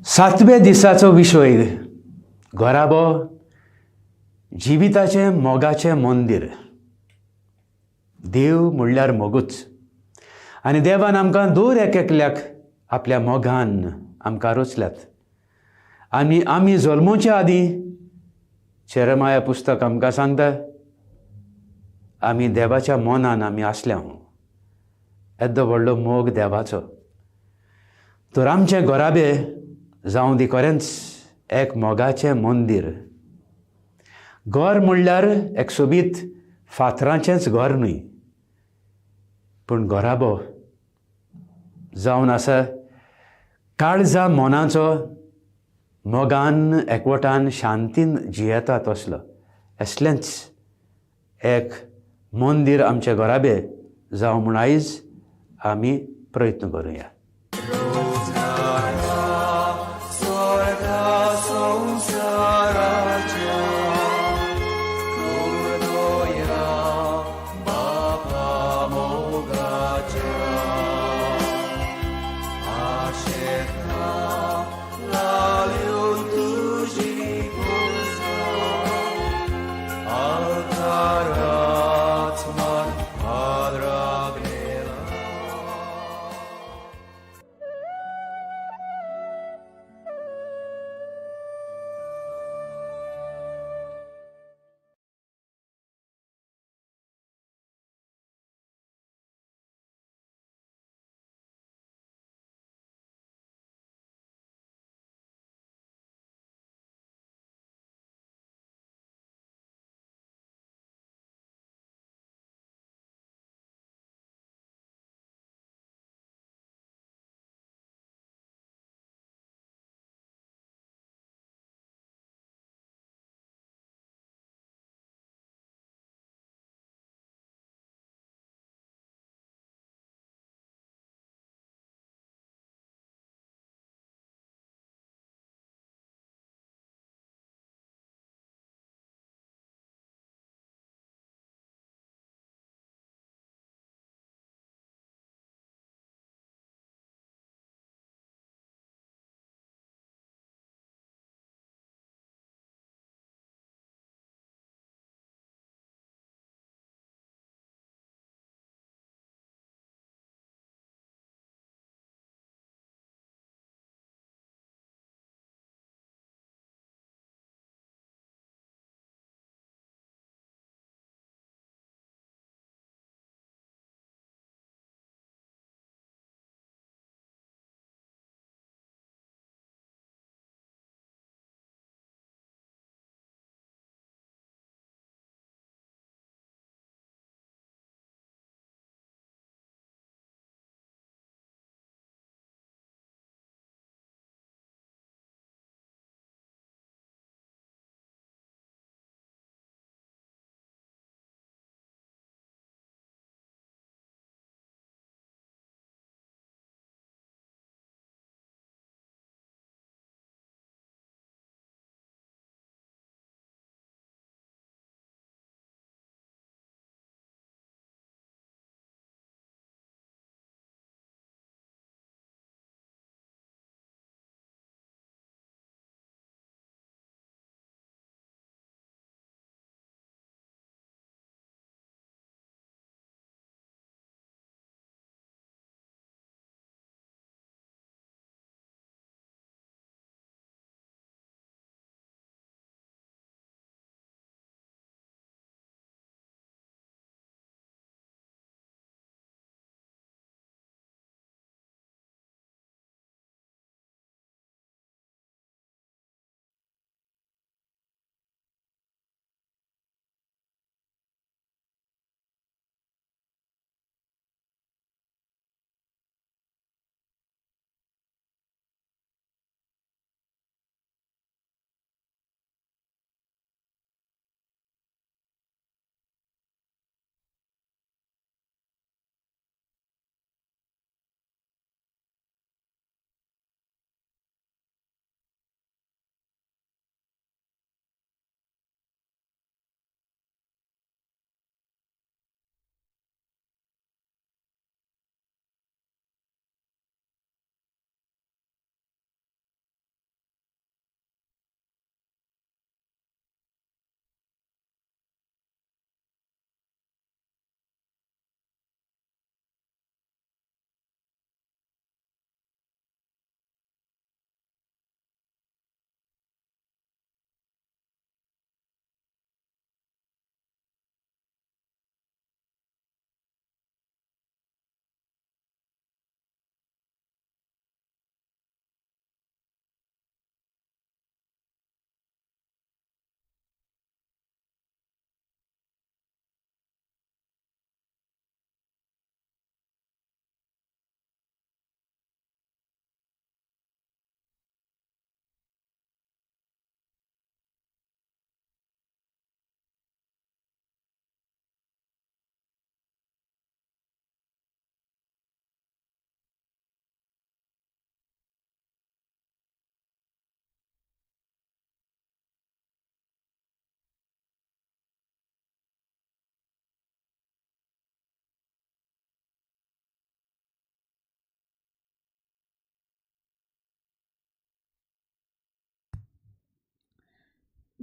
सातव्या दिसाचो विशय घराबो जिविताचें मोगाचें मंदीर. देव म्हणल्यार मोगूच आनी देवान आमकां दर एक एकल्याक आपल्या मोगान आमकां रचल्यात. आनी आमी जल्मोच्या आदीं जेरेमाया पुस्तक आमकां सांगता आमी देवाच्या मनान आमी आसल्या. येदो व्हडलो मोग देवाचो. तर आमचें घराबे जावं दी खरेंच एक मोगाचें मंदीर. घर म्हणल्यार एक सोबीत फातराचेंच घर न्हय, पूण घराबो जावन आसा काळजा मनाचो मोगान एकवटान शांतीन जियेता तसलो असलेंच एक मंदीर आमचे घराबे जावं म्हूण आयज आमी प्रयत्न करुया.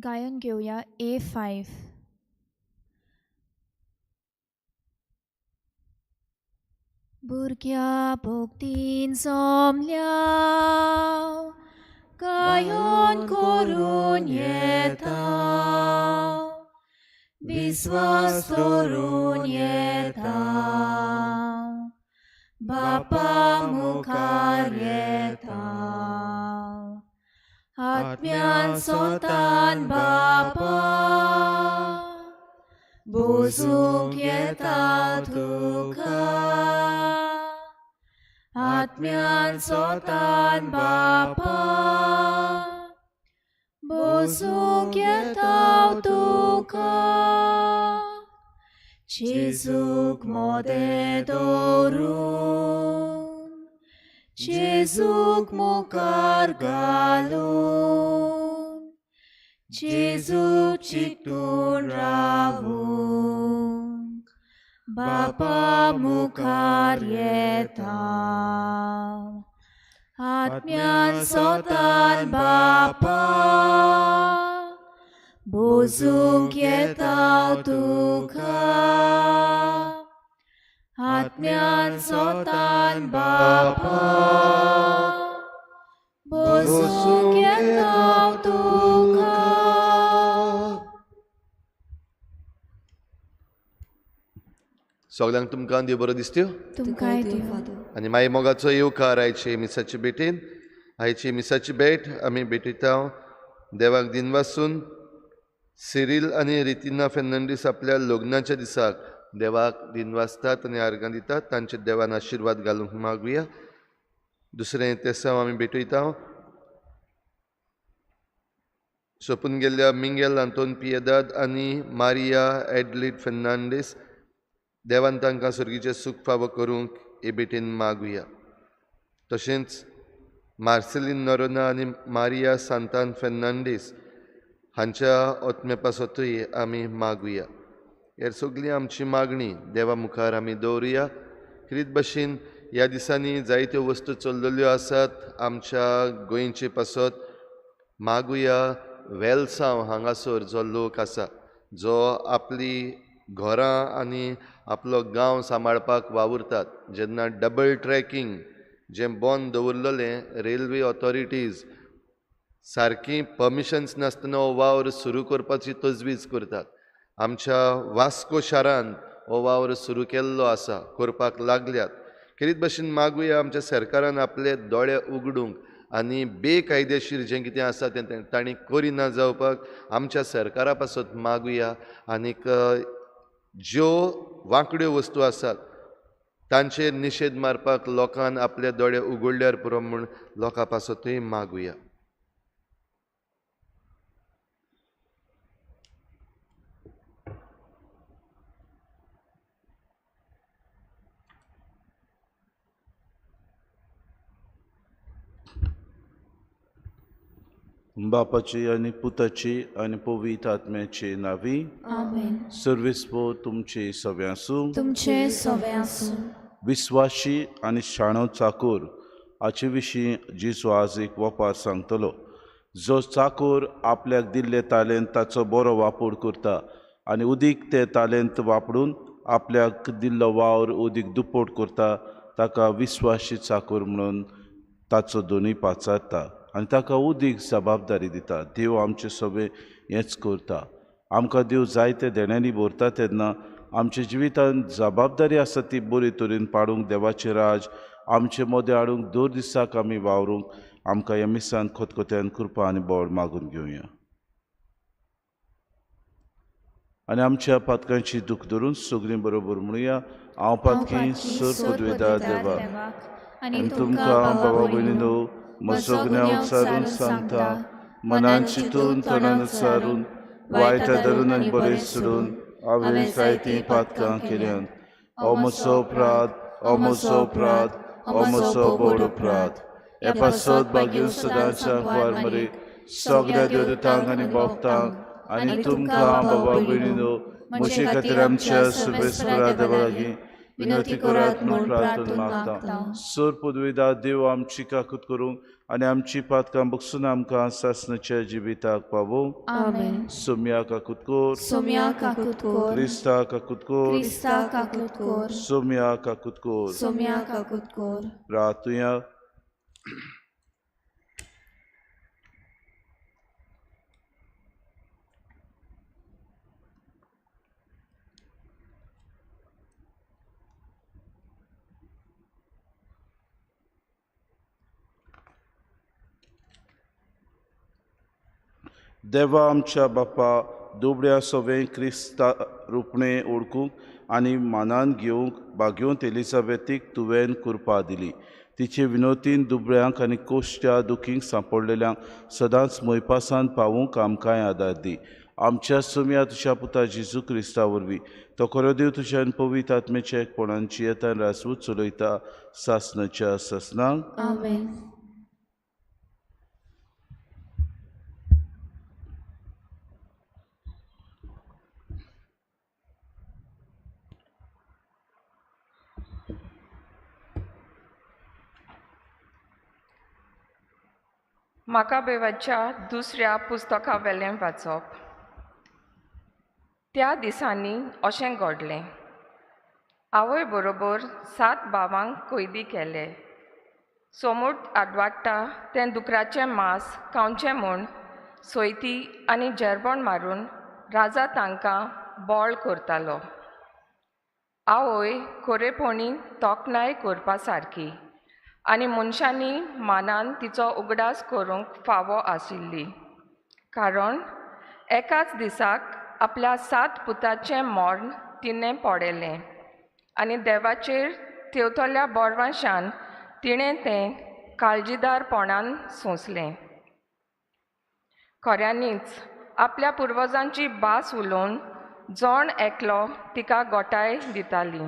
गायन घेवया A5. भुरग्या भोगतीन जमल्या गायन करून येता, विस्वास दवरून येता, बापा मुखार येता, आत्म्यान सोतान बापा बोसूंक येता तुका, आत्म्यान सोतान बापा बोसूंक येता तुका, जेजूक मोदें दवरून, जेजूक मुखार घालून, जेजूक चिकटून रावूंक बापा मुखार येता, आत्म्यान सोतान बापा बोसूंक येता तुका, आत्म्यान सोतान बापा बोसूंक येता तुका. सगल्यांक तुमकां देव बरो दिसत्यो. तुमकांय देव. आनी मागीर मोगाचो येवकार आयचे मिसाचे भेटेन. आयची मिसाची भेट आमी भेटयता देवाक दिनवासून. सिरील आनी रितिना फेर्नांडीस आपल्या लग्नाच्या दिसाक देवाक दिनवासतात आनी आर्गां दितात. तांचे देवान आशिर्वाद घालूंक मागुया. दुसरें तेसांव आमी भेटयता सोंपून गेल्ल्या मिंगेल आंतोन पियेदाद आनी मारिया एडलीट फेर्नांडीस, देवान तांकां सर्गीचें सूख फावो करूंक हे भेटेन मागुया. तशेंच मार्सेलीन नोरोना आनी मारिया सांतान फेर्नांडीस हांच्या आत्म्या पासतूय आमी मागुया. हेर सगळी आमची मागणी देवा मुखार आमी दवरुया. खेरीत भशेन ह्या दिसांनी जायत्यो वस्तू चल्लेल्यो आसात आमच्या गोंयचे पासत. मागुया वेलसांव हांगासर जो लोक आसा, जो आपली घरां आनी आपलो गांव सांबाळपाक वावुरतात, जेन्ना डबल ट्रॅकिंग जें बंद दवरलेलें रेल्वे ऑथॉरिटीज सारकी पर्मिशन्स नासतना हो वावर सुरू करपाची तजवीज करतात. आमच्या वास्को शारांत हो वावर सुरू केल्लो आसा, करपाक लागल्यात. खेरीत भशेन मागुया आमच्या सरकारान आपले दोळे उगडूंक आनी बेकायदेशीर जें कितें आसा तें तांणी करिना जावपाक आमच्या सरकारा पासत मागुया. आनीक ज्यो वांकड्यो वस्तू आसात तांचेर निशेध मारपाक लोकान आपले दोळे उगडल्यार पुरो म्हूण लोकां पासतूय मागुया. बापाची आनी पुताची आनी पवित्र आत्म्याची नावी. आमेन. सर्वीस पो तुमची सगळें आसूं. तुमचे सवे आसूं. विस्वाशी आनी शाणो चाकूर हाचे विशीं जेजू आज एक वपार सांगतलो. जो चाकूर आपल्याक दिल्ले तालेंत ताचो बरो वापर करता आनी उदीक ते तालेंत वापरून आपल्याक दिल्लो वावर उदीक दुप्पट करता, ताका विस्वाशी चाकूर म्हणून ताचो दोनूय पाचारता आनी ताका उदीक जबाबदारी दिता. देव आमचे सगळे हेंच करता. आमकां देव जायते देण्यांनी भरता तेन्ना आमच्या जिवितांत जबाबदारी आसा ती बरे तरेन पाडूंक, देवाचें राज आमचे मदें हाडूंक दर दिसाक आमी वावरूंक आमकां ह्या मिसान खतखत्यान कृपा आनी बळ मागून घेवया. आनी आमच्या पातकांची दूख धरून सगळीं बरोबर म्हणुया, हांव पातकी सर पदवेदार देवा आनी तुमकां बाबा भयणीनो म्हजो गुन्यांव उचारून सांगता, मनान चिंतून तोंडान उच्चारून वायट धरून आनी बरें सोडून हांवें जायतीं पातकां केल्यात. हो म्हजो अपराध, हो म्हजो अपराध, हो म्हजो व्हड अपराध. हे पासत भाग्य सदांच्या कुवार मरे सगळ्या देवदूतांक आनी भक्तांक आनी तुमकां बाबा भयणीनो म्हजे खातीर आमच्या सुबेस्परा देवा लागीं विनंती करात म्हूण प्रार्थून मागता. सोर पदवीदा देव आमची काकूत करूंक आनी आमची पातकां बगसून आमकां सासणाच्या जिविताक पावोवंक. आमेन. सोम्या काकूत कोर. सोम्या काकूत कोर. क्रिस्ता काकूत कोर. क्रिस्ता काकूत कोर. सोम्या काकूत कोर. सोम्या काकूत कोर. प्रार्थुया. देवा आमच्या बापा, दुबळ्या सोवें क्रिस्ता रुपणें ओळखूंक आनी मानान घेवंक बागेवंत एलिजाबेथीक तुवें कृपा दिली. तिचे विनोतीन दुबळ्यांक आनी कोश्ट्या दुखींक सांपडलेल्यांक सदांच मोयपासान पावूंक आमकांय आदार दी. आमच्या सुम्या तुज्या पुता जेजू क्रिस्ता वरवीं तो खरो देव तुज्या पवित्र आत्म्याच्या एकपणांची येतान रासवूच चलयता सासणाच्या सासणाक. आमेन. माकाबेवाच्या दुसऱ्या पुस्तका वेलें वाचप. त्या दिसांनी अशें घडलें, आवय बरोबर 7 भावांक कैदी केले. सोमूट आडवाडटा तें दुकराचें मांस खावचें म्हूण सोयती आनी जेरबण मारून राजा तांकां बोळ करतालो. आवय खरेपणी तोखणाय करपा सारकी आनी मनशांनी मानान तिचो उगडास करूंक फावो आशिल्ली, कारण एकाच दिसाक आपल्या 7 पुताचें मर्ण तिणें पडयलें आनी देवाचेर तेवतल्या बोरवाशान तिणें तें काळजीदारपणान सोंसलें. खऱ्यांनीच आपल्या पुर्वजांची भास उलोवन जण एकलो तिका गोटाय दिताली.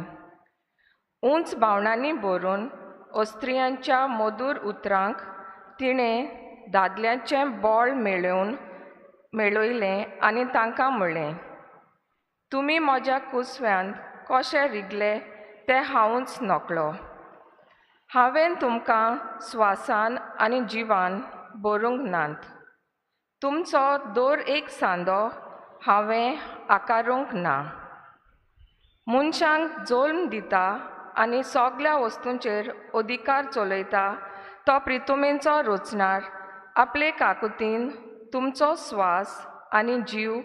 उंच भावनांनी भरून ऑस्ट्रियांच्या मधूर उतरांक तिणें दादल्यांचें बळ मेळयलें आनी तांकां म्हणलें, तुमी म्हज्या कुसव्यांत कशें रिगले तें हांवूच नकळो. हांवें तुमकां स्वासान आनी जिवान भरूंक नात. तुमचो दर एक सांदो हांवें आकारूंक ना. मनशांक जल्म दिता आनी सगल्या वस्तूंचेर अधिकार चलयता तो प्रितुमेचो रचणार आपले काकुतीन तुमचो स्वास आनी जीव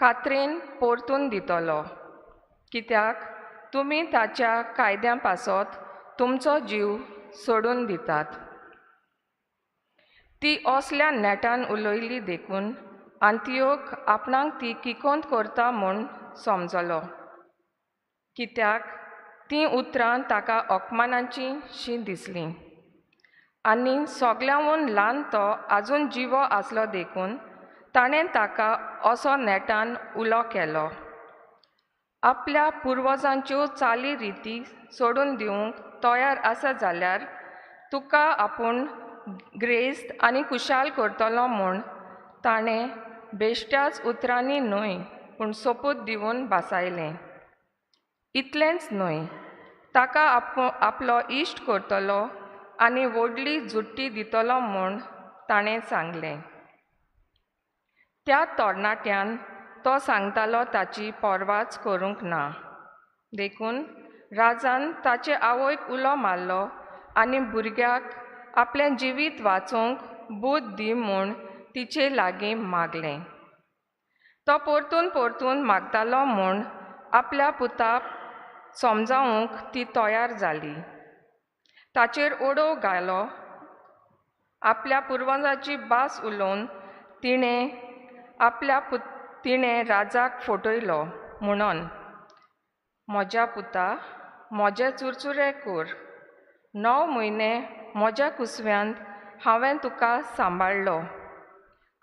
खात्रेन परतून दितलो, कित्याक तुमी ताच्या कायद्या पासत तुमचो जीव सोडून दितात. ती असल्या नेटान उलयली देखून आंतियोक आपणाक ती किकोंत करता म्हूण समजलो, कित्याक तीं उतरां ताका अपमानाचीं शीं दिसलीं. आनी सगल्यांवून ल्हान तो आजून जिवो आसलो देखून ताणें ताका असो नेटान उलो केलो, आपल्या पुर्वजांच्यो चाली रिती सोडून दिवंक तयार आसा जाल्यार तुका आपूण ग्रेस्त आनी खुशाल करतलो म्हूण ताणें बेश्ट्याच उतरांनी न्हय पूण सोपूत दिवन भासायलें. इतलेंच न्हय, ताका आपलो इश्ट करतलो आनी व्हडली जुट्टी दितलो म्हूण ताणें सांगलें. त्या तरणाट्यान तो सांगतालो ताची पर्वाच करूंक ना, देखून राजान ताचे आवयक उलो मारलो आनी भुरग्याक आपलें जिवीत वाचोवंक बूद दी म्हूण तिचे लागीं मागलें. तो परतून परतून मागतालो म्हूण आपल्या पुताक समजावंक ती तयार जाली. ताचेर ओडो घालो. आपल्या पुर्वजांची भास उलोवन तिणें राजाक फटयलो म्हणून, म्हज्या पुता, म्हजे चुरचुरे कर. 9 म्हयने म्हज्या कुसव्यांत हांवें तुका सांबाळ्ळो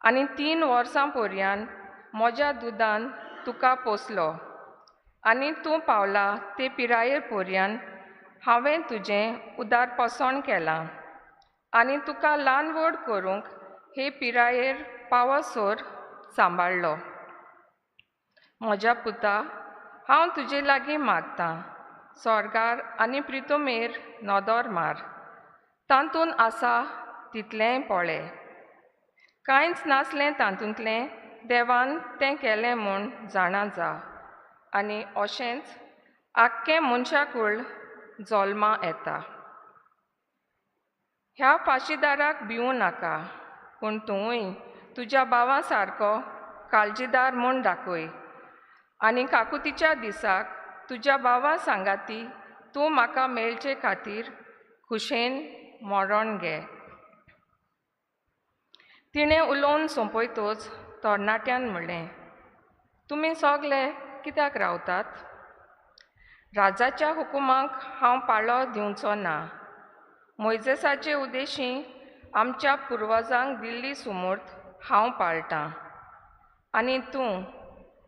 आनी 3 वर्सां पर्यान म्हज्या दुदान तुका पोसलो आनी तूं पावला ते पिराये पर्यान हांवें तुजें उदारपसण केलां आनी तुका ल्हान व्हड करूंक हे पिरायेर पावसर सांबाळ्ळो. म्हज्या पुता, हांव तुजे लागीं मागतां, सोर्गार आनी प्रितुमेर नदर मार, तातूंत आसा तितलेंय पळय. कांयच नासलें तातूंतलें देवान तें केलें म्हूण जाणा जा. आनी अशेंच आख्खें मनशाकूळ जल्मा येता. ह्या फाशीदाराक भिवूं नाका, पूण तूंय तुज्या भावा सारको काळजीदार म्हूण दाखय. आनी काकुतीच्या दिसाक तुज्या भावा सांगाती तूं म्हाका मेळचे खातीर खुशेन मरण घे. तिणें उलोवन सोंपयतच तरणाट्यान म्हणलें, तुमी सगले कित्याक रावतात? राजाच्या हुकुमाक हांव पाळो दिवचो ना. मोयजेसाचे उदेशी आमच्या पुर्वजांक दिल्ली सुमूर्त हांव पाळटां. आनी तूं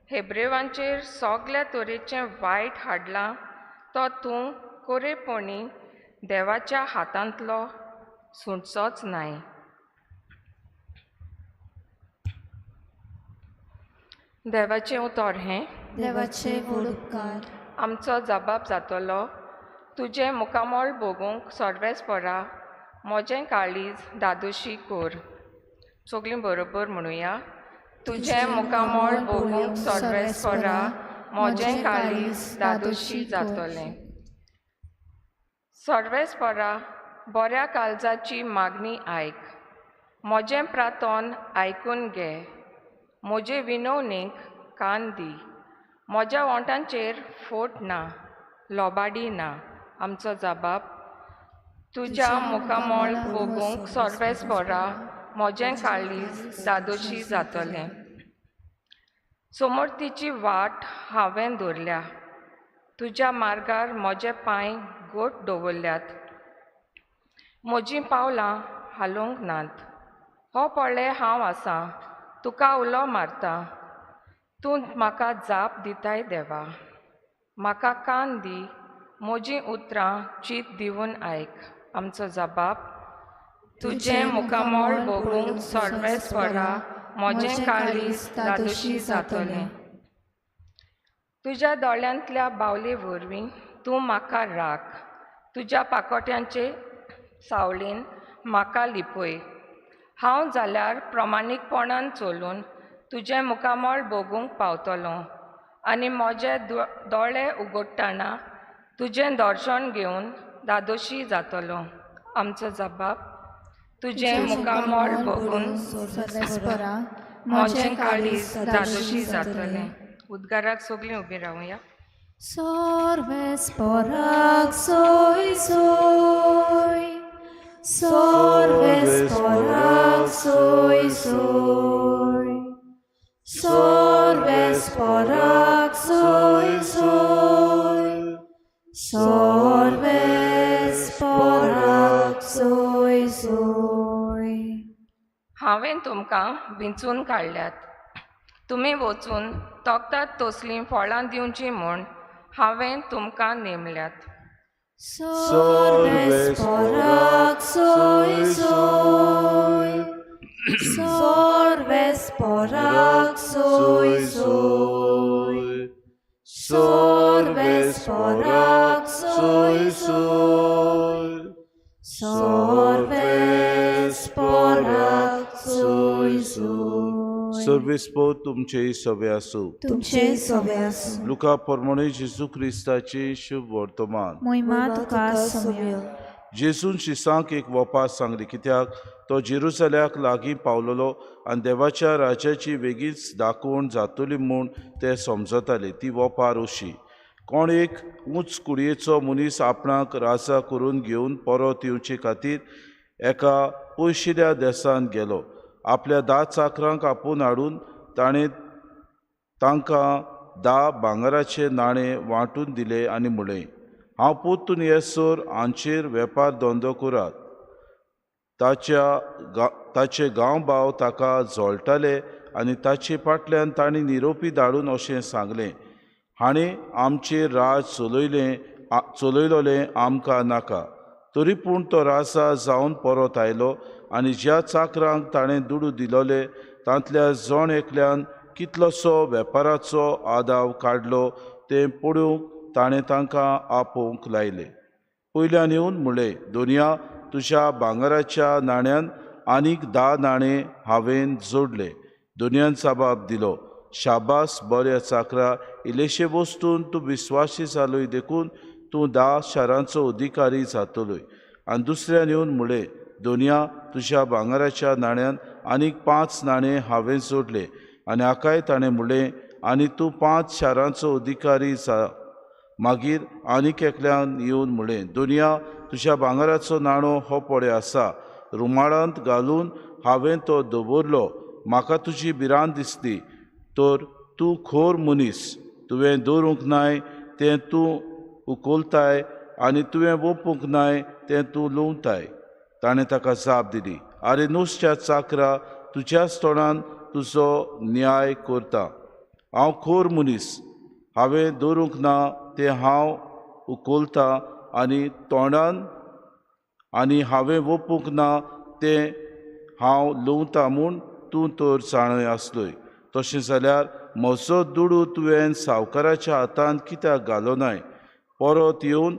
हेब्रेवांचेर सगल्या तरेचें वायट हाडलां तो तूं कोरेपणी देवाच्या हातांतलो सुटचोच नाय. देवाचें उतर हें. देवाचे व्हड उपकार. आमचो जबाब जातलो, तुजें मुखामळ भोगूंक सर्वेस्परा म्हजें काळीज दादोशी कोर. सगळीं बरोबर म्हणुया, तुजें मुखामळ भोगूंक सर्वेस्परा म्हजें काळीज दादोशी जातलें. सर्वेस्परा बऱ्या काळजाची मागणी आयक, म्हजें प्रार्थन आयकून घे, म्हजे विनवणेक कान दी. म्हज्या ओंठांचेर फोट ना, लोबाडी ना. आमचो जबाब, तुज्या मुखामळ भोगूंक सर्वेस्परा म्हजें काळीज दादोशी जातलें. समर्थीची वाट हांवें दवरल्या, तुज्या मार्गार म्हजे पांय गोट दवरल्यात. म्हजीं पावलां हालोवंक नात. हो पळय हांव आसां, तुका उलो मारता, तूं म्हाका जाप दिताय. देवा म्हाका कान दी, म्हजीं उतरां चीत दिवन आयक. आमचो जबाब, तुजें मुखामळ भोगूंक सर्वेस्परा म्हजें काळीज दादोशी जातलें. तुज्या दोळ्यांतल्या बावले वरवीं तूं म्हाका राख, तुज्या पाकोट्यांचे सावळेन म्हाका लिपय. हांव जाल्यार प्रमाणीकपणान चलून तुजें मुखामळ भोगूंक पावतलो आनी म्हजे दोळे उगडटना तुजें दर्शन घेवन दादोशी जातलो. आमचो जबाब, तुजें मुखामळ भोगून सर्वेस्परा म्हजें काळीज दादोशी जातलें. उद्गाराक सगळीं उबीं रावया. सर्वेस्पराक सोय सोय, सर्वेस्पराक सोय सोय, सर्वेस्पराक सोय सोय, सर्वेस्पराक सोय सोय. हांवें तुमकां विंचून काडल्यात, तुमी वचून तोखतात तसलीं फळां दिवचीं म्हूण हांवें तुमकां नेमल्यात. सर्वेस्पराक सोय सोय, सर्वेस्पराक सोय सोय, सर्वेस्पराक सोय सोय, सर्वेस्पराक सोय सोय. सर्वेस्पोर तुमचेय सवे आसूं. तुमचे सवे आसूं. लुका प्रमाणे जेजू क्रिस्ताचे शुभ वर्तमान. मोहिमा तुका सोम्या. जेजून शिसांक एक वपार सांगली, कित्याक तो जेरुसल्याक लागीं पावलेलो आनी देवाच्या राज्याची वेगींच दाखोवण जातली म्हूण ते समजताले. ती वपार अशी, कोण एक उंच कुडयेचो मनीस आपणाक राजा करून घेवन परत येवचे खातीर एका पयशिल्ल्या देशांत गेलो. आपल्या 10 चाकरांक आपोवन हाडून ताणें तांकां 10 भांगराचे नाणे वांटून दिले आनी म्हणलें, हांव परतून येसर हांचेर वेपार धंदो करात. ताचे गांवभाव ताका जळटाले आनी ताचे फाटल्यान तांणी निरोपी धाडून अशें सांगलें, हाणें आमचेर राज चलयलोलें आमकां नाका. तरी पूण तो राजा जावन परत आयलो आनी ज्या चाकरांक ताणें दुडू दिलोले तांतल्या जण एकल्यान कितलोसो वेपाराचो आदाव काडलो तें पळोवंक ताणें तांकां आपोवंक लायले. पयल्यान येवन म्हणलें, दोनया तुज्या भांगराच्या नाण्यान आनीक 10 नाणे हांवें जोडले. दोनयान जबाब दिलो, शाबास बऱ्या चाकरा, इल्लेशे वस्तून तूं विस्वासी जालोय देखून तूं 10 शारांचो अधिकारी जातलोय. आनी दुसऱ्यान येवन म्हणलें, दोनया तुज्या भांगराच्या नाण्यान आनीक 5 नाणे हांवें जोडले. आनी हाकाय ताणें म्हणलें, आनी तूं 5 शारांचो अधिकारी जा. मागीर आनीक एकल्यान येवन म्हणलें, दोनया तुज्या भांगराचो नाणो हो पळय आसा, रुमाडांत घालून हांवें तो दवरलो, म्हाका तुजी भिरांत दिसली, तर तूं खोर मनीस, तुवें दवरूंक नाय तें तूं उखलताय आनी तुवें वोपूंक नाय तें तूं लुंवताय. ताणें ताका जाप दिली, आरे नुस्त्या चाकरा, तुज्याच तोंडान तुजो न्याय करता. हांव खोर मनीस, हांवें दवरूंक ना तें हांव उखलतां आनी तोंडान आनी हांवें वोपूंक ना तें हांव लुंवतां म्हूण तूं तर जाणय आसलोय. तशें जाल्यार म्हजो दुडू तुवें सावकाराच्या हातांत कित्याक घालो नाय? परत येवन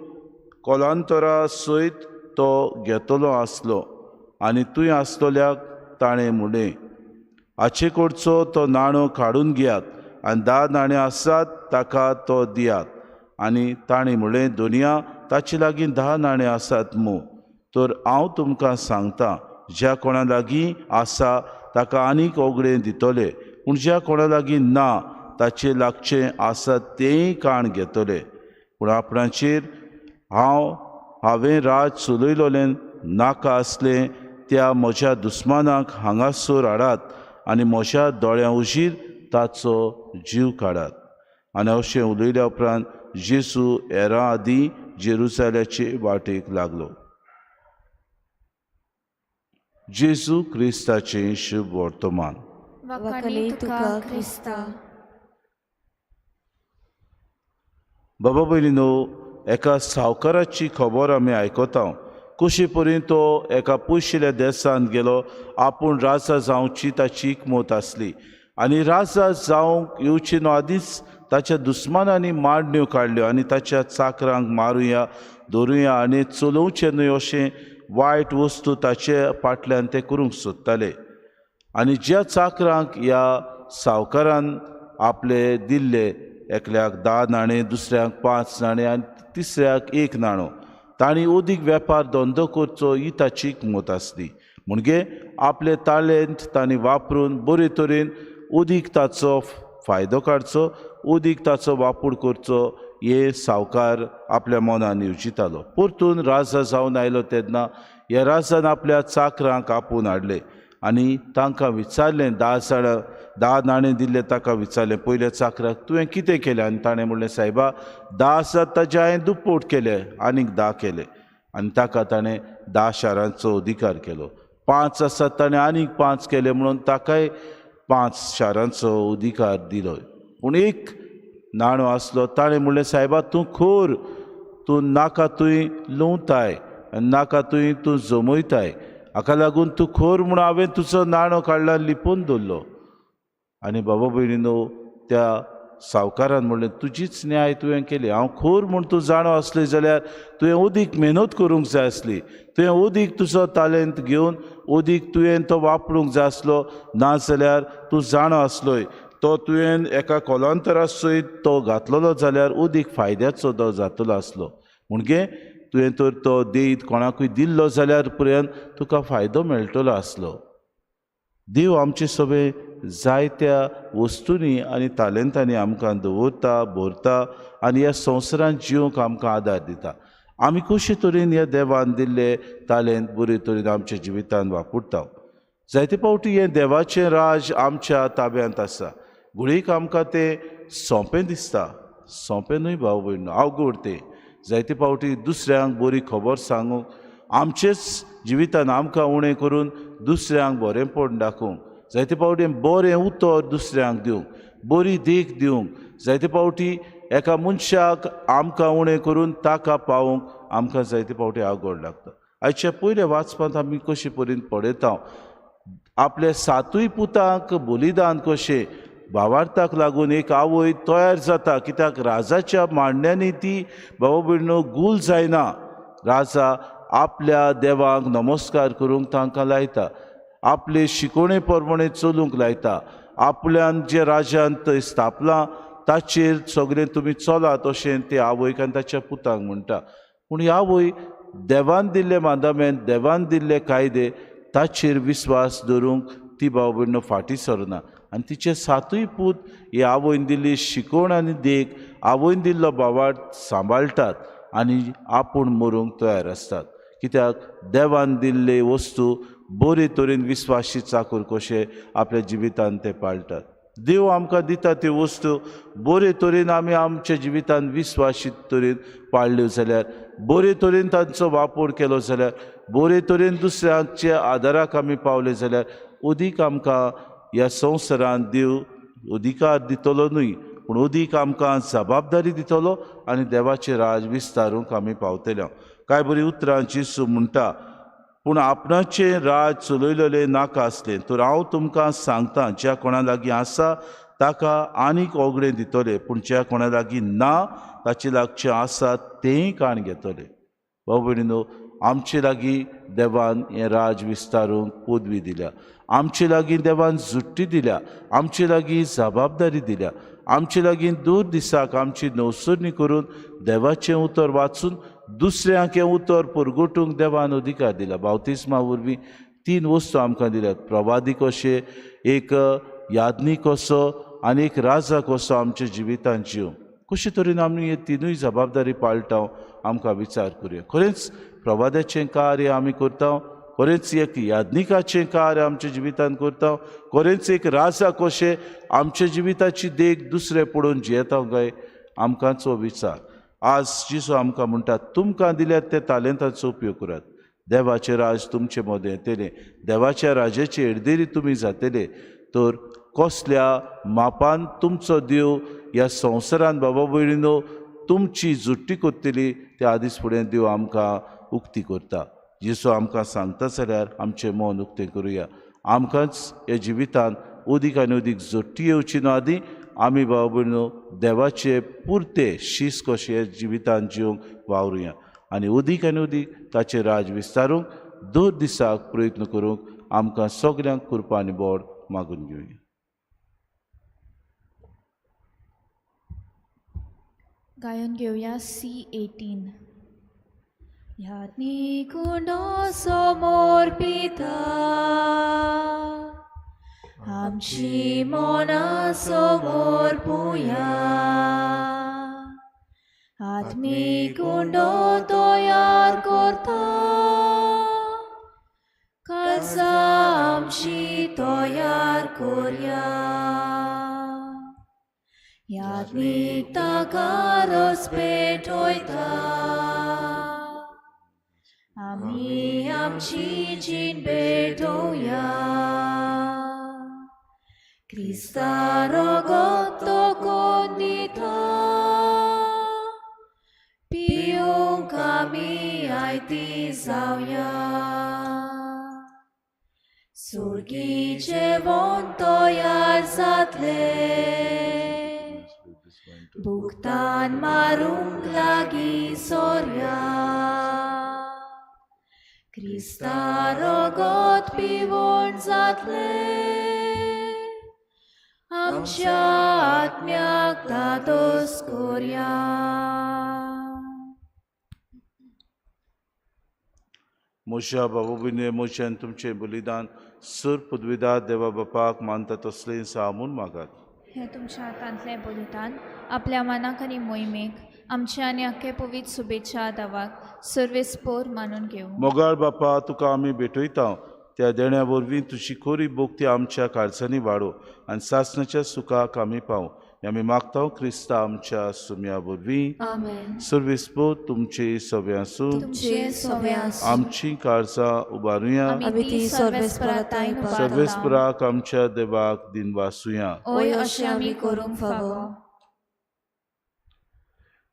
कोलांतरा सयत तो घेतलो आसलो. आनी तुवें आसतल्याक ताणें म्हणलें, हाचे कडचो तो नाणो काडून घेयात आनी 10 नाणे आसात ताका तो दियात. आनी ताणें म्हणलें, दोनया ताचे लागीं 10 नाणे आसात मू, तर हांव तुमकां सांगता, ज्या कोणा लागीं आसा ताका आनीक ओगडें दितले, पूण ज्या कोणा लागीं ना ताचे लागचें आसा तेंय काण घेतले. पूण आपणाचेर हांवें राज चलयलोलें नाका आसलें त्या म्हज्या दुस्मानाक हांगासर हाडात आनी म्हज्या दोळ्यां उशीर ताचो जीव काडात. आनी अशें उलयल्या उपरांत जेजू हेरां आदीं जेरुजाल्याचे वाटेक लागलो. जेजू क्रिस्ताचें शुभ वर्तमान. वाखाणे तुका क्रिस्ता. बाबा भयणीनो, एका सावकाराची खबर आमी आयकता. कशे परी तो एका पयशिल्ल्या देशांत गेलो. आपूण राजा जावची ताची एकमत आसली आनी राजा जावंक येवचे न्हू आदींच ताच्या दुस्मानांनी मांडण्यो काडल्यो आनी ताच्या चाकरांक मारुया धरुया आनी चलोवचें न्हय अशें वायट वस्तू ताचे फाटल्यान ते करूंक सोदताले. आनी ज्या चाकरांक ह्या सावकारान आपले दिल्ले, एकल्याक 10 नाणे, दुसऱ्याक 5 नाणे आनी तिसऱ्याक 1 नाणो, तांणी अदीक वेपार धंदो करचो ही ताची एकमत आसली. म्हणजे आपले तालेंत तांणी वापरून बरे तरेन अदीक ताचो फायदो काडचो, अदीक ताचो वापर करचो हे सावकार आपल्या मनान येवजितालो. परतून राजा जावन आयलो तेन्ना ह्या राजान आपल्या चाकरांक आपोवन हाडले आनी तांकां विचारलें, 10 नाणे दिल्ले ताका विचारलें, पयल्या चाकराक तुवें कितें केलें? आनी ताणें म्हणलें, सायबा 10 आसात ताजे हांवें दुप्पट केले आनीक 10 केले. आनी ताका ताणें 10 शारांचो अधिकार केलो. 5 आसात ताणें आनीक 5 केले म्हणून ताकाय 5 शारांचो अधिकार दिलो. पूण 1 नाणो आसलो, ताणें म्हणलें, सायबा तूं खोर, तूं नाका तुवें लुंवताय आनी नाका तुवें तूं जमयताय, हाका लागून तूं खोर म्हूण हांवें तुजो नाणो काडला लिपोवन दवरलो. आनी बाबा भयणीनो, त्या सावकारान म्हणलें, तुजीच न्याय तुवें केली, हांव खोर म्हूण तूं जाणो आसली जाल्यार तुवें अदीक मेहनत करूंक जाय आसली, तुवें अदीक तुजो तालेंत घेवन अदीक तुवें तो वापरूंक जाय आसलो, नाजाल्यार तूं जाणो आसलोय तो तुवें एका कोलांतरा सयत तो घातलेलो जाल्यार अदीक फायद्याचो तो जातलो आसलो. म्हणजे तुवें तर तो देयत कोणाकूय दिल्लो जाल्यार पर्यंत तुका फायदो मेळटलो आसलो. देव आमचे सगळे जायत्या वस्तूंनी आनी तालेंतांनी आमकां दवरता, भरता आनी ह्या संवसारांत जिवंक आमकां आदार दिता. आमी कशे तरेन ह्या देवान दिल्ले तालेंत बरे तरेन आमच्या जिवितांत वापरता. जायते फावटी हें देवाचें राज आमच्या ताब्यांत आसा. घडयेक आमकां तें सोंपें दिसता, सोंपें न्हय भाव भयण, अवघड तें. जायते फावटी दुसऱ्यांक बरी खबर सांगूंक, आमचेच जिवितान आमकां उणें करून दुसऱ्यांक बरेंपण दाखोवंक, जायते फावटी बरें उतर दुसऱ्यांक दिवंक, बरी देख दिवंक, जायते फावटी एका मनशाक आमकां उणें करून ताका पावोवंक आमकां जायते फावटी अवघड लागता. आयच्या पयल्या वाचपांत आमी कशे परीन पळयता, आपल्या 7 पुतांक बलिदान कशें भावार्थाक लागून एक आवय तयार जाता, कित्याक राजाच्या मांडण्यांनी ती बाबा भयणीनो गूल जायना। राजा आपल्या देवाक नमस्कार करूंक तांकां लायता, आपले शिकोवणे प्रमाणे चलूंक लायता, आपल्यान जे राजान थंय स्थापलां ताचेर सगळें तुमी चलात अशें ते आवयक आनी ताच्या पुतांक म्हणटा। पूण ही आवय देवान दिल्ले मांदामेन, देवान दिल्ले कायदे ताचेर विस्वास दवरूंक ती भाव भयणीनो फाटीं सरना आनी तिचे सातूय पूत ही आवयन दिल्ली शिकवण आनी देख, आवयन दिल्लो भावार्थ सांबाळटात आनी आपूण मरूंक तयार आसतात, कित्याक देवान दिल्ले वस्तू बरे तरेन विस्वाशी चाकूर कशे आपल्या जिवितान ते पाळटात। देव आमकां दिता त्यो वस्तू बरे तरेन आमी आमच्या जिवितान विस्वाशी तरेन पाळ्ळ्यो जाल्यार, बरे तरेन तांचो वापर केलो जाल्यार, बरे तरेन दुसऱ्यांच्या आदाराक आमी पावले जाल्यार अदीक आमकां ह्या संवसारांत देव अधिकार दितलो न्हय, पूण अदीक आमकां जबाबदारी दितलो आनी देवाचें राज विस्तारूंक आमी पावतले। कांय बरी उतरां जेजू म्हणटा, पूण आपणाचें राज चलयलेलें नाका आसलें तर हांव तुमकां सांगता, ज्या कोणा लागीं आसा ताका आनीक ओगडें दितले, पूण ज्या कोणा लागीं ना ताचे लागचें आसा तेंय काण घेतले। भाव भयणीनो, आमचे लागीं देवान हें राज विस्तारूंक पदवी दिल्या, आमचे लागीं देवान जुट्टी दिल्या, आमचे लागीं जबाबदारी दिल्या, आमचे लागीं दूर दिसाक आमची नवसरणी करून देवाचें उतर वाचून दुसऱ्यांक हें उतर परगटूंक देवान अधिकार दिला। बावतिस्मा वरवीं तीन वस्तू आमकां दिल्यात, प्रवादी कशे, एक यादनी कसो आनी एक राजा कसो आमच्या जिवितांत जिवंक। कशे तरेन आमी हे तिनूय जबाबदारी पाळटा आमकां विचार करुया। खरेंच प्रवाद्याचें कार्य आमी करता, खरेंच एक यादनिकाचें कार्य आमच्या जिवितांत करता, खरेंच एक राजा कशें आमच्या जिविताची देख दुसरे पळोवन जियेता काय आमकांचो विचार। आज जेजू आमकां म्हणटा, तुमकां दिल्यात ते तालेंताचो उपयोग करात, देवाचें राज तुमचे मदें येतलें, देवाच्या राजाचे एडदेरी तुमी जातले। तर कसल्या मापान तुमचो देव ह्या संवसारांत बाबा भयणीनो तुमची जुट्टी करतली त्या आदींच फुडें देव आमकां उक्ती करता। जेजू आमकां सांगता जाल्यार आमचें मन उक्तें करुया, आमकांच ह्या जिवितांत अदीक आनी अदीक जोट्टी येवची न्हू आदी आमी बाबा भयणीनो देवाचे पुरते शीस कशे जिवितांत जिवंक वावरुया आनी अदीक आनी अदीक ताचें राज विस्तारूंक दर दिसाक प्रयत्न करूंक आमकां सगल्यांक कृपा आनी बोड मागून घेवया। गायन घेवया C18। यादनी कुंडो समोर पिता, आमची मना समोर पुया, आत्मी कुंडो तयार करता, काळजा आमची तयार करया, यादनीक ताका रस पेटयता, आमी आमची जीण भेटोवया, क्रिस्ता रगत तोखून दिता, पिवंक आमी आयती जावया, सुर्गी जेवण तयार जातलें, भुगतान मारूंक लागीं सोरया, क्रिस्ता रगत पिवण जातलें, आमच्या आत्म्याक धादोस करया। म्हज्या बाबा भयणीनो, म्हजें तुमचें बलिदान सर पदवीदार देवा बापाक मानता तसलें सा म्हूण मागात। हें तुमच्या हातांतलें बलिदान आपल्या मनाक आनी मोहिमेक आमच्या आनी अख्खे पवित्र शुभेच्छा दावाक सर्वेस्पोर मानून घेवं। मोगाळ बापा, तुका आमी भेटयता त्या देण्या वरवीं तुजी खोरी भोक्ती आमच्या काळजांनी वाडो आनी सासणाच्या सुखाक आमी पावूं, आमी मागता क्रिस्ता आमच्या सुम्या वरवीं। आमेन। सर्वेस्पोर तुमचे सवे आसूं, तुमचे सवे आसूं। आमची काळजां उबारुया, आमी ती सर्वेस्पराताय उबारता। सर्वेस्पराक आमच्या देवाक दिनवासुया। ओय अशें आमी करूंक फावो।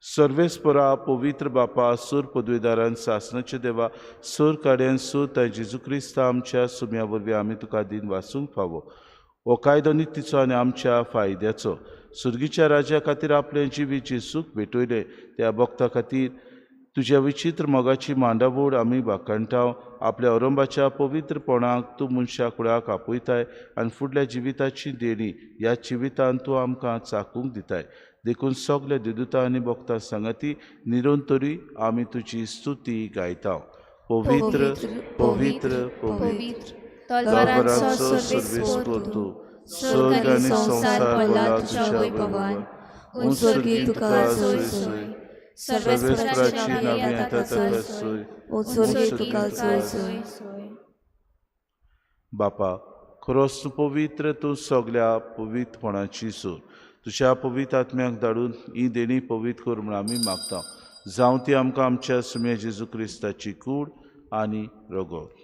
सर्वेस्परा पवित्र बापा, सूर पदवीदारान सासणाचे देवा, सूर काड्यान सूर ताय जेजू क्रिस्ता आमच्या सुम्या वरवीं आमी तुका दिन वासूंक फावो। हो कायदो नितीचो आनी आमच्या फायद्याचो। सुर्गीच्या राज्या खातीर आपलें जिवीत सूख भेटयलें त्या भक्ता खातीर तुज्या विचित्र मोगाची मांडावळ आमी वाखाणटाव। आपल्या अरंबाच्या पवित्रपणाक तूं मनशा कुळाक आपयताय आनी फुडल्या जिविताची देणी ह्या जिवितान तूं आमकां चाकूंक दिताय। देखून सगल्या देदुता आनी भक्तां सांगाती निरंतरी आमी तुजी स्तुती गायता। पवित्र पवित्र पवित्र तलवारांचो सर्वेस्पर तूं, स्वर्ग आनी संवसार भरला तुज्या वैभवान। उंच तुका सोय सोय, सर्वेस्पराची नांवी येता ताका सोय, उंच तुका सोय सोय। बापा खरोच तूं पवित्र, तूं सगल्या पवित्रपणाची सूर। तुज्या पवित्र आत्म्याक धाडून ही देणी पवित्र कर म्हूण आमी मागता। जावं ती आमकां आमच्या सुम्या जेजू क्रिस्ताची कूड आनी रगत।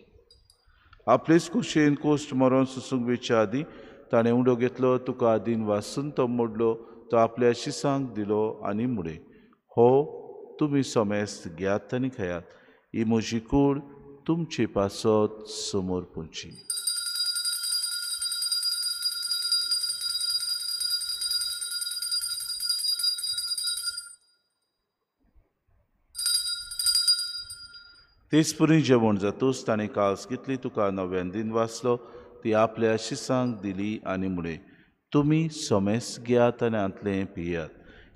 आपलेच कुशेन कोश्ट मरोन सुसूंक वेच्या आदीं ताणें उंडो घेतलो, तुका आदीन वासून तो मोडलो, तो आपल्या शिसांक दिलो आनी मुडे, हो तुमी समेस्त घेयात आनी खेयात, ही म्हजी कूड तुमचे पासत समोर पुची। तेच पुरी जेवण जातूच ताणें काळस घेतली, तुका नव्यान दिन वाचलो, ती आपल्या शिसांक दिली आनी मुडे, तुमी समेस्त घेयात आनी हांतलें पियात,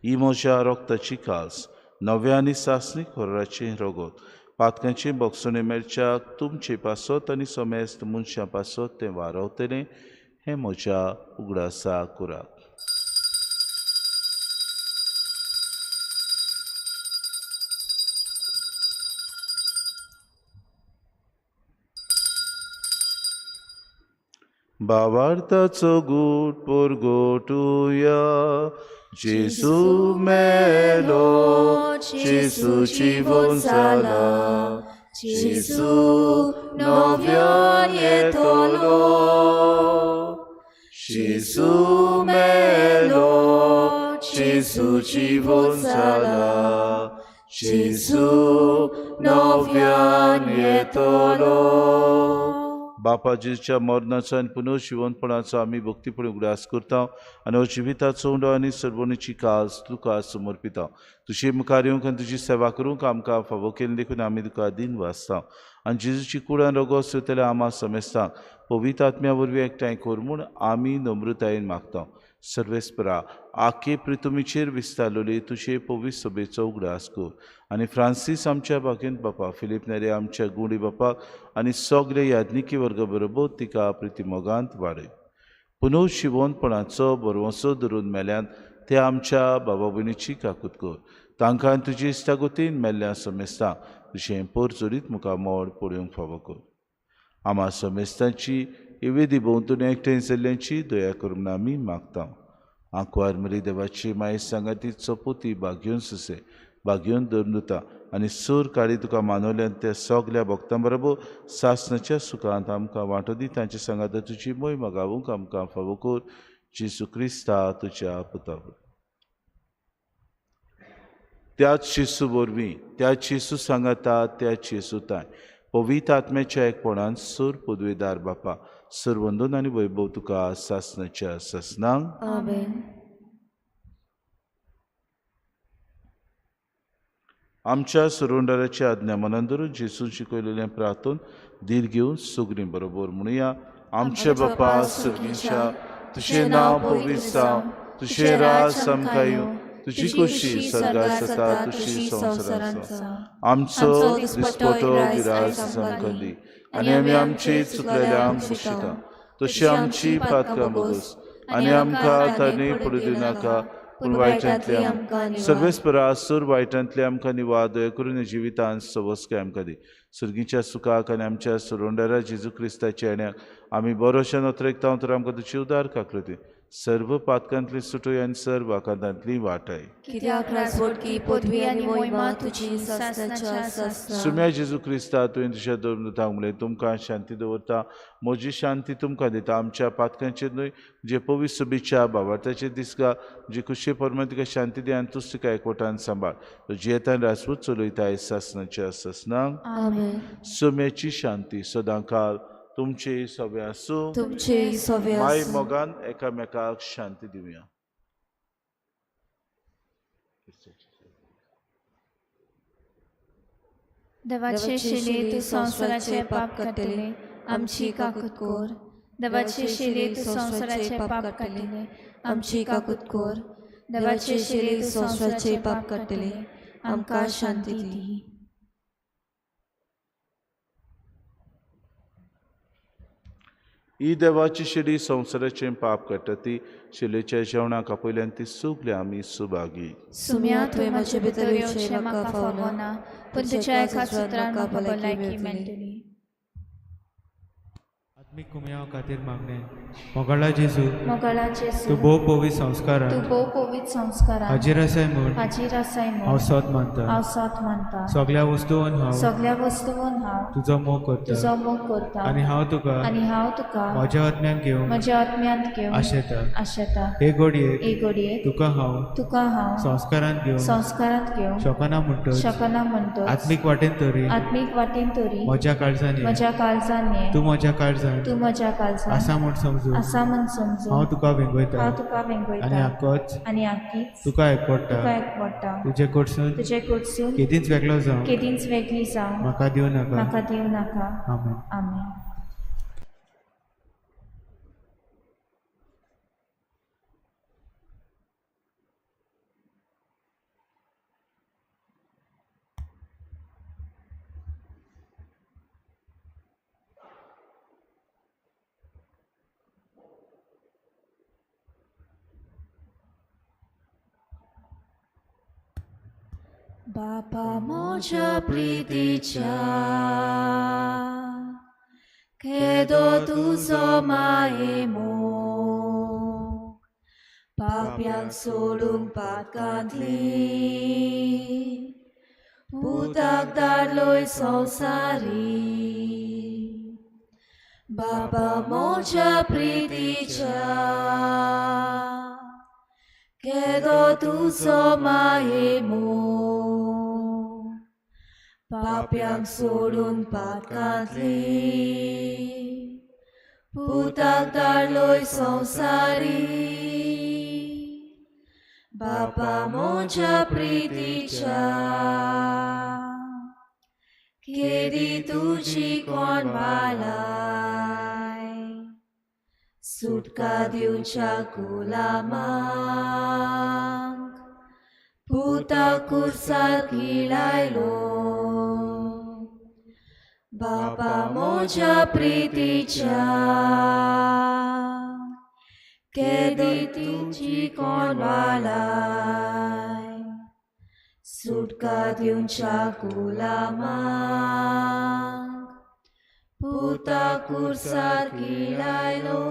ही म्हज्या रोगताची काळस, नव्या आनी सासणीक होराचें रगत, पातकांचे बोगसणे मेळच्याक तुमचे पासत आनी समेस्त मनशां पासत तें वारवतलें, हें म्हज्या उगडासा करात। भावार्थाचो गूट परगटुया, जेजू मेलो, जेजू जिवन जाला, जेजू नव्यान येतलो, जेजू मेलो, जेजू जिवन जाला, जेजू नव्यान येतलो। बापा जेजूच्या मरणाचो आनी पुनर्जिवनपणाचो आमी भक्तीपणी उगडास करता आनी हो जिविताचो उंडो आनी सर्वणीची काज तुका समर्पिता। तुजे मुखार येवंक आनी तुजी सेवा करूंक आमकां फावो केली देखून आमी तुका दिन वाचता आनी जेजूची कुडान रोगो सोयतल्या आमा समेस्तांक पवित्र आत्म्या वरवीं एकठांय कर म्हूण आमी नम्रतायेन मागता। सर्वेस्परा आखे प्रितुमीचेर विस्तारलेली तुजे पवित्र सभेचो उगडास कर आनी फ्रांसीस आमच्या बागेंत बापा, फिलीप नेरे आमच्या गुंडी बापाक आनी सगळे याज्ञिकी वर्ग बरोबर तिका प्रितिमोगांत वाडय। पुनर्जिवनपणाचो बरवसो धरून मेल्यान ते आमच्या बाबा भयणीची काकूत कर, तांकां तुजी इश्टागतीन मेल्ल्या समेस्तांक तुजें पोरजोरीत मुखामळ पळोवंक फावो कर। आमा समेस्तांची इवेदी भोंवतणी एकठांय जाल्ल्यांची दया कर म्हूण आमी मागता। आंकवार मरी देवाची माये सांगाती चपोती बागयोन सुसे बागयोन धरून आनी सूर काळी तुका मानवल्यान त्या सगल्या भक्तां बरोबर सासणाच्या सुखांत आमकां वांटो दी। तांचे सांगाता तुजी मोहिमा गावूंक आमकां फावो कर, जेजू क्रिस्ता तुज्या पुता वरवीं। त्याच जेजू वरवीं, त्याच जेजू सांगाता, त्याच जेजू ताय पवित्र आत्म्याच्या एकपणान सूर पदवेदार बापा, सर्वंदन आनी वैभव तुका सासणाच्या सासणांक। आमेन। आमच्या सुरुंडाराच्या आज्ञा मनान धरून जेजून शिकयलेलें प्रार्थून धीर घेवन सुगरी बरोबर म्हणुया। आमचे बापा सुर्गीच्या, तुजें नांव पवित्र जावं, तुजें राज आमकां येवं, तुजी खोशी स्वर्गांत जाता तशी संवसारांत जावं। आमचो दिसपटो गिरास आमकां दी आनी आमी आमची चुकलेल्यांक बक्षिता, तशी आमची पातकां बगस आनी आमकां तांणी पडूं दिनाका, पूण वायटांतले आमकां सर्वेस्परा सूर वायटांतले आमकां निवार दया करून जिवितांत सवस्काय आमकां दी। सुर्गीच्या सुखाक आनी आमच्या सुरोंडारा जेजू क्रिस्ताच्या येण्याक आमी बरोशा नोत्रेकता तर आमकां तुजी उदार काकृती सर्व पातकांतली सुटोय आनी सर्व आकांतांतली वाटाय। कित्याक राजवटकी पदवी आनी मोहिमा तुजी सासणाच्या सासणाक। सुम्या जेजू क्रिस्ता, तुवें तुज्या दोन म्हणलें, तुमकां शांती दवरता, म्हजी शांती तुमकां दिता, आमच्या पातकांचेर न्हय जे पवित्र सभेच्या भावार्थाचेर दिसगा, जी खुशे परमाण तुका शांती दी आनी तूच तुका एकवटान सांबाळ, जियेतान राजपूत चलयताय सासणाच्या सासणाक। आमेन। सुम्याची शांती सदांकाल तुमचे सगळे आसूं. तुमचे सवे माय आसूं. मोगान एकामेकाक शांती दिवया. देवाचे शिले तूं संवसाराचे पाप काडटले, आमची काकूत कोर. देवाचे शिले तूं संवसाराचे पाप काडटले, आमची काकूत कोर. देवाचे शिले तूं संवसाराचे पाप काडटले, आमकां शांती दी. ही देवाची शिडी संवसाराचें पाप काडटा ती शिलेच्या जेवणाक आपयल्यान ती सगळी आमी सुभागी. सुम्या, तुवें म्हजे भितर येवचें म्हाका फावना, पूण तुज्या एका सुत्रान म्हाका भलायकी मेळटली. आत्मीक कुमयाव खातीर मागणें. मोगाळा जेजू, मोगाळा जेजू, तूं भोव पवित्र संस्कारान तूं भोव पवित्र संस्कारान हाजीर आसाय म्हूण हाजीर आसाय हांव म्हूण सोद मानता. हांव सोद मानता. सगळ्या वस्तून हांव सगळ्या वस्तून हांव तुजो मोग करता तुजो मोग करता आनी हांव तुका आनी हांव तुका म्हज्या आत्म्यान घेवंक म्हज्या आत्म्यांत घेवन आशेता. आशेता. हे घडयेक हे घडयेक तुका हांव तुका हांव संस्कारान घेवंक संस्कारांत घेवंक शकना म्हणटच शकना म्हणटच आत्मीक वाटेन तरी आत्मीक वाटेन तरी म्हज्या काळजान ये. म्हज्या काळजान ये. तूं म्हज्या काळजान तूं म्हज्या काळजान आसा म्हूण समजून आसा म्हूण समजून हांव तुका वेंगयता हांव तुका आनी वेंगयता आकोच आनी आकीच तुका एकवडटा. तुका एकवडटा. तुजे कडसून तुजे कडसून केदींच वेगळो जावं केदींच वेगळी जावं म्हाका दिवं नाका. म्हाका दिवं नाका. आमेन. आमेन. बापा म्हज्या प्रितीच्या केदो तुजो माये मोग, पाप्यांक सोडूंक पातकांतली पुताक धाडलोय संवसारी. बापा म्हज्या प्रितीच्या केदो तुजो माये मोग, पाप्यांक सोडून पातकांतली पुताक धाडलोय संवसारी. बापा म्हज्या प्रितीच्या केदी तुजी कोण बालाय, सुटका दिवच्या गुलामांक पुता कुर्सार किळायलो. बापा म्हज्या प्रितीच्या केदी तुजी कोण बालाय, सुटका दिवच्या गुलामांक पुता कुर्सार किळायलो.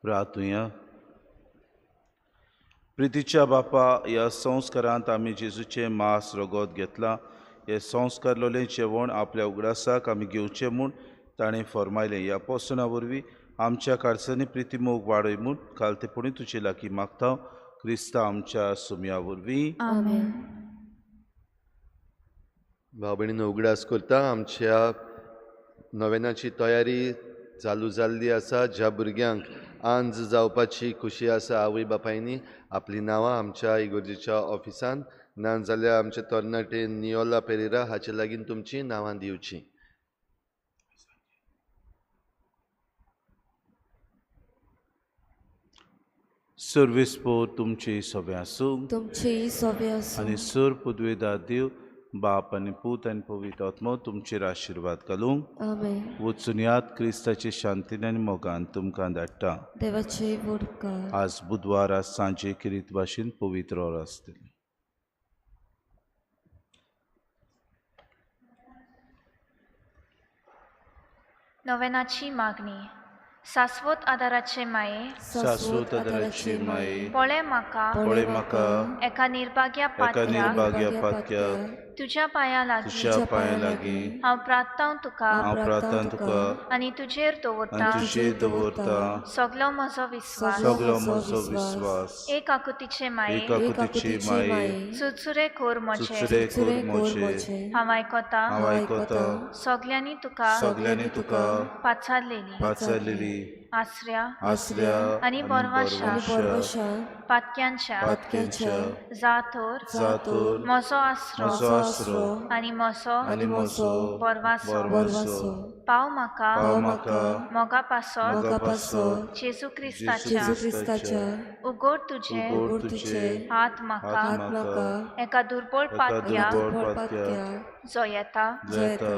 प्रार्थुया. प्रितीच्या बापा, ह्या संस्कारांत आमी जेजूचें मांस रगत घेतलां. हे संस्कारलोलें जेवण आपल्या उगडासाक आमी घेवचें म्हूण ताणें फर्मायलें. ह्या पोसणा वरवीं आमच्या काळजांनी प्रितीमोग वाडय म्हूण खालतेपणी तुजे लागीं मागता, क्रिस्ता आमच्या सुमया वरवीं. आमेन. भाव भयणीनो, उगडास करता आमच्या नोवेनाची तयारी चालू जाल्ली आसा. ज्या भुरग्यांक आंज जावपाची खुशी आसा, आवय बापायनी आपलीं नांवां आमच्या इगोर्जेच्या ऑफिसान ना जाल्यार आमचे तरणाटे नियोला पेरेरा हाचे लागीं तुमचीं नांवां दिवचीं. सर्वीस पोर तुमची सगळें आसूं तुमची सोबे आसूं. आनी सर पुदवेदार देव बाप आनी पूत आनी पवित्र आत्मो तुमचेर आशिर्वाद घालूंक. आमेन. वचून याद क्रिस्ताचे शांतीन आनी मोगान तुमकां धाडटा. देवाचे व्हड उपकार. आज बुधवार, आज सांजे किरीत भाशेन पवित्र ओर आसतलें. नोवेनाची मागणी. सास्वत आदाराचे माये, सास्वत आदाराची माये, पळय म्हाका, पळय म्हाका, एका निर्भाग्या एका पात्याक, निर्भाग्या पात्याक, तुज्या पांयां लागीं, तुज्या पांयां लागीं, हांव प्रार्थांव तुका, हांव प्रार्थना तुका, आनी तुजेर दवरतां, आनी तुजेर दवरतां, सगलो म्हजो विस्वास. सगलो म्हजो विस्वास. एक आकुतीचे माये, एक आकुतीचे माये, चुरचुरे कोर म्हजे, चुरचुरे कोर म्हजे, हांव आयकतां, हांव आयकतां, सगल्यांनी तुका, सगल्यांनी तुका, पाचारलेली, पाचारलेली, आसऱ्या, आसऱ्या, आनी बरवाशा, बरवाशा, पातक्यांच्या, पातक्यांच्या, जातोर, जातोर, म्हजो आसरो, म्हजो आसरो, आनी म्हजो, आनी म्हजो, बरवासो, बरवासो, पाव म्हाका, पाव म्हाका, मोगा पासत, मोगा पासत, जेजू क्रिस्ताच्या, जेजू क्रिस्ताच्या, उगड तुजे, उगड तुजे, हात म्हाका, हात म्हाका, एका दुर्बळ एका पातक्याक, दुर्बळ पातक्याक, जो येता, जो येता,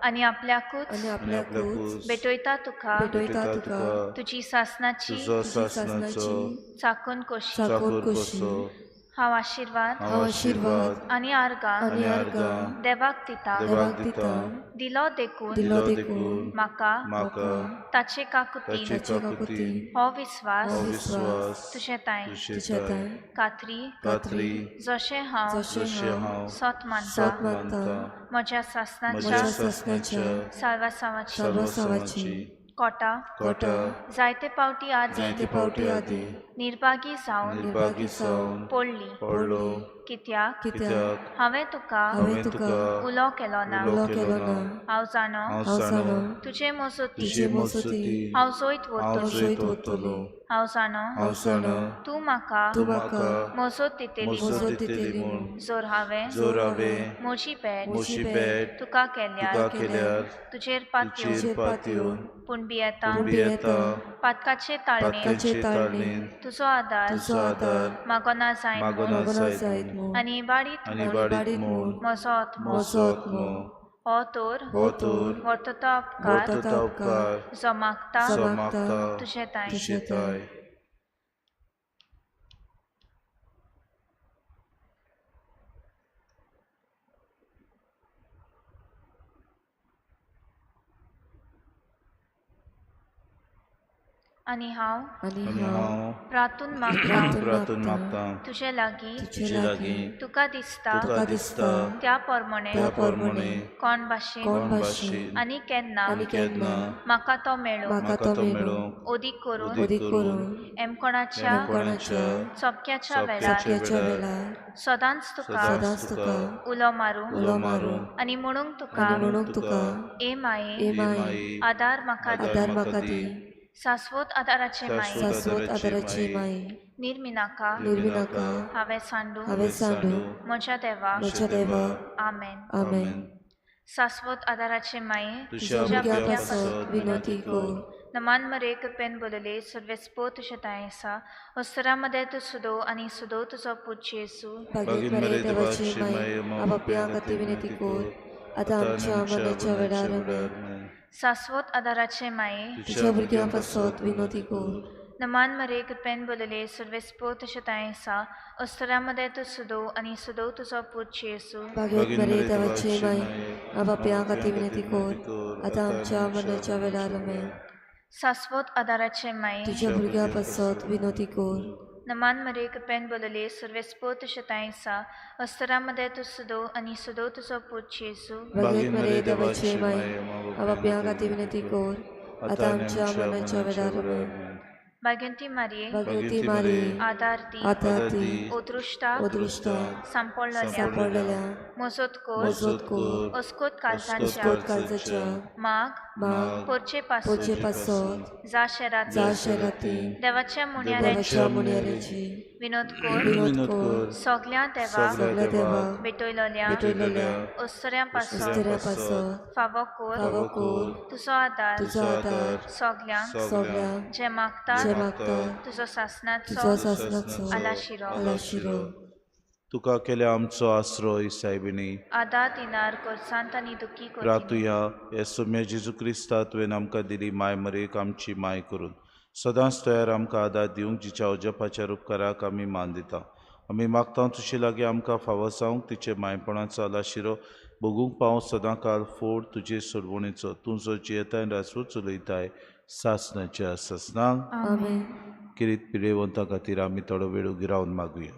आनी आपल्याकूच, आनी आपल्याकूच, भेटयता तुका, भेटयता तुका, तुजी सासनाची, तुजो सासनाचो, चाकून कशी, चाकून कशी, हांव आशिर्वाद, हांव आशिर्वाद, आनी आर्गां, आनी आर्गां, देवाक दिता, देवाक दिता, दिलो देखून, दिलो देखून, म्हाका, म्हाका, ताचे काकुतीन, ताचे काकुतीन, हो विस्वास, हो विस्वास, तुजे तांय, तुजे तांय, खात्री, खात्री, जशें हांव, जशें हांव, सत मानता, सत मानता, म्हज्या सासनाच्या, सासनाच्या, साल्वासांवाची, साल्वासांवाची, कोटा, कोटा, जायते पावटी आदीं, जायते पावटी आदीं, निर्भागी जावन, निर्भागी जावन, पडली, पडलो, कित्याक, कित्याक, हांवें तुका, हांवें तुका, उलो केलो ना, उलो केलो ना, हांव जाणो, हांव जाणो, तुजे मजती, तुजे मजती, हांव जैत हांव व्हरतलो, जैत व्हरतलो, हांव जाणो, हांव जाणो, तूं म्हाका, तूं म्हाका, मजत दितली, मजत दितली म्हूण, जर हांवें, जर हांवें, म्हजी भेट, म्हजी भेट, तुका केल्यार, तुका केल्यार, तुजेर पातयेवन, तुजेर पातयेवन, पूण भियेता, पूण भियेता, पातकाचे ताळणेन, पातकाचे ताळणेन, तुजो आदार, तुजो आदार, मागना जायत मागना जायत म्हूण, आनी इबाडीत आनी म्हूण, इबाडीत म्हूण, म्हजो आत्मो, म्हजो आत्मो, हो तर, हो तर, वर्ततो उपकार, वर्तता उपकार, जो मागता, जो मागता, तुजे तांय, तुजे तांय. आनी हांव, आनी आनी हांव, हांव, प्रार्थून मागता, प्रार्थून मागता, तुजे लागीं, तुजे लागीं, तुका दिसता, तुका दिसता, त्या प्रमाणे, त्या प्रमाणे, कोण भाशेन, कोण भाशेन, आनी केन्ना, आनी केन्ना, म्हाका तो मेळूं, म्हाका तो मेळूं, ओदीक करून, ओदीक करून, एमकोणाच्या, कोणाच्या, चोपक्याच्या वेळार, चोपक्याच्या वेळार, सदांच तुका, सदांच तुका, उलो मारूं, उलो मारूं, आनी म्हणूंक तुका, आनी म्हणूंक तुका, ए माये, ए माये, आदार म्हाका दी, आदार म्हाका दी, सास्वत आदाराचे माये, सास्वत आदाराची माये, निर्मिनाका, निर्मिनाका, हांवें सांडू, हांवें सांडू, म्हज्या देवा, म्हज्या देवा, आमेन. आमेन. सास्वत आदाराचे माये, तुज्या तुज्या भुरग्या भुरग्या पासत पासत विनंती कर, नमान मरे कृपेन बोलले सर्वेस्पो तुजे तांय आसा, अस्तरा मदें तूं सुदो आनी सुदो तुजो पूत जेजू, भागीत मरे देवाची माये, आपापल्या खातीर विनंती कर, आतां आमच्या मरणाच्या वेळार. आमेन. सास्वत आदाराचे माये, तुज्या भुरग्यां पासत विनंती कर, नमान मरे कृपेन बोलले सर्वेस्पो तुजे तांय आसा, अस्तरा मदें तूं सुदो आनी सुदो तुजो पूत जेजू, भागीत मरे देवाची माये, आपापल्या खातीर विनंती कर, आतां आमच्या मरणाच्या वेळार. आमेन. सास्वत आदाराचे माये, तुज्या भुरग्यां पासत विनंती कर, नमान मरे कृपेन बोलले सर्वेस्पो तुजे तांय आसा, अस्तरा मदें तूं सुदो आनी सुदो तुजो पूत जेजू, भागीत मरे देवाची माये, आपापल्या खातीर विनंती कर, आतां आमच्या मरणाच्या वेळार. आमेन. भाग्यंती मारये भाग्यवती मारी आदार दी आदार दी अदृश्टा अदृश्टा सांपडलेल्या सांपडलेल्या मजत कर मजत कर अस्कोत काळजांच्या अस्कोत काळजाच्या माग माग पोरचे पोरचे पासून पासत जा शेरात जा शेराती देवाच्या देवाच्या मुण्याऱ्याची मुण्याऱ्याची विनोद कर विनोद कर सगळ्या देवाक सगळ्या देवाक भेटयलेल्या भेटयलेल्या अस्तऱ्यां पासून अस्तऱ्या पासत फावो कर फावो कर तुजो आदार तुजो आदार सगल्यांक सगळ्यांक जे मागतात जे मागता तुजो सासनाचो तुजो सासनाचो आलाशिरो आलाशिरो तुका केल्या आमचो आसरो सायबिणी आदार दिनार कोर्सांत आनी दुखी कोतिनी रातुया हे सोम्या जेजू क्रिस्ता तुवें आमकां दिली माय मरेक आमची माय करून सदांच तयार आमकां आदार दिवंक जिच्या अजपाच्या उपकाराक आमी मान दिता. आमी मागता तुजे लागीं आमकां फावो जावंक तिचे मायपणाचो आलाशिरो भोगूंक पावं सदां काल फोड तुजे सोडवणेचो तूं जो जियेताय राजवट चलयताय सासनाच्या सासनाक. आमेन. किरीत पिडेवंता खातीर आमी थोडो वेळ उगी रावन मागुया.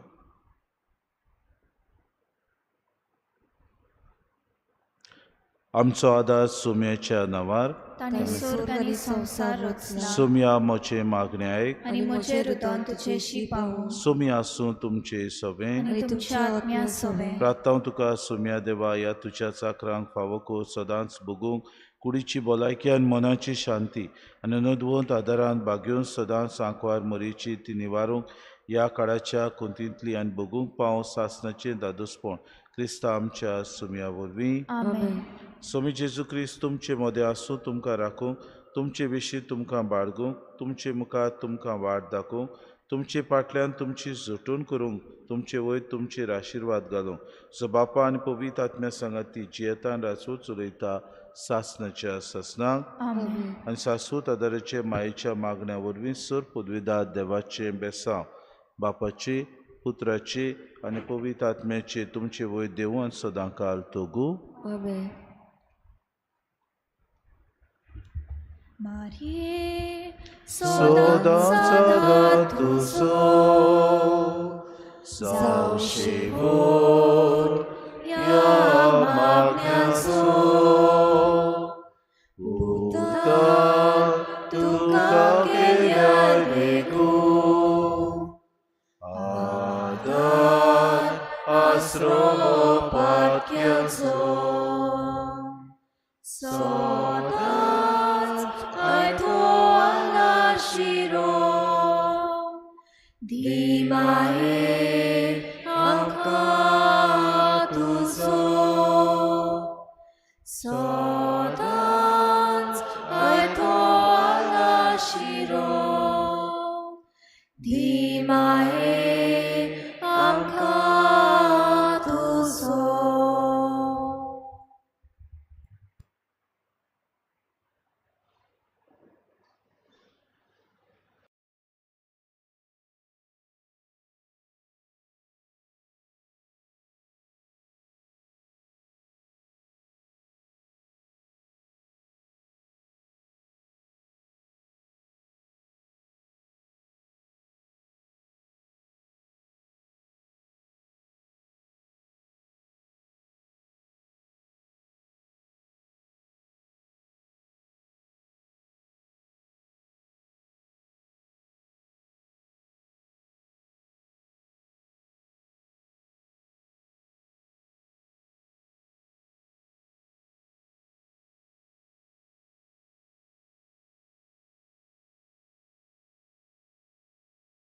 आमचो आदार सोम्याच्या नांवार. ताणें स्वर्ग आनी संवसार रचला सोम्या म्हजें मागणें आयक आनी म्हजें रुदन तुजेशी पावूं सोम्या आसूं तुमचे सवें आनी तुमच्या आत्म्या सोवें. प्रार्थना तुका सोम्या देवा ह्या तुज्या चाकरांक फावो कर सदांच भोगूंक कुडीची भलायकी आनी मनाची शांती आनी नदवंत आदारान बागेवन सदांच आंकवार मरीची ती निवारूंक ह्या काळाच्या कोंतींतली आनी भोगूंक पावं सासनाचें दादोसपण क्रिस्ता आमच्या सोम्या वरवीं. आमेन. स्वामी जेजू क्रिस्त तुमचे मदें आसूं तुमकां राखूंक तुमचे विशीं तुमकां बाळगूंक तुमचे मुखार तुमकां वाट दाखोवंक तुमचे फाटल्यान तुमची झटून करूंक तुमचे वयर तुमचेर आशिर्वाद घालूंक जो बापा आनी पवित्र आत्म्या सांगात ती जियेतान राजवट चलयता सासनाच्या सासनाक. आमेन. आनी सासूत आदाराचे मायेच्या मागण्या वरवीं सर पदवीदार देवाचें बेसांव बापाचे पुत्राचे आनी पवित्र आत्म्याचे तुमचे वयर देवून सदां काल तोगू. आमेन. मारये सदां सदां तुजो जावं शेवट ह्या मागण्याचो उतार तुका केल्यार बेगून आदार आसरो पाटक्याचो सदांच आयतो आलाशिरो दी माये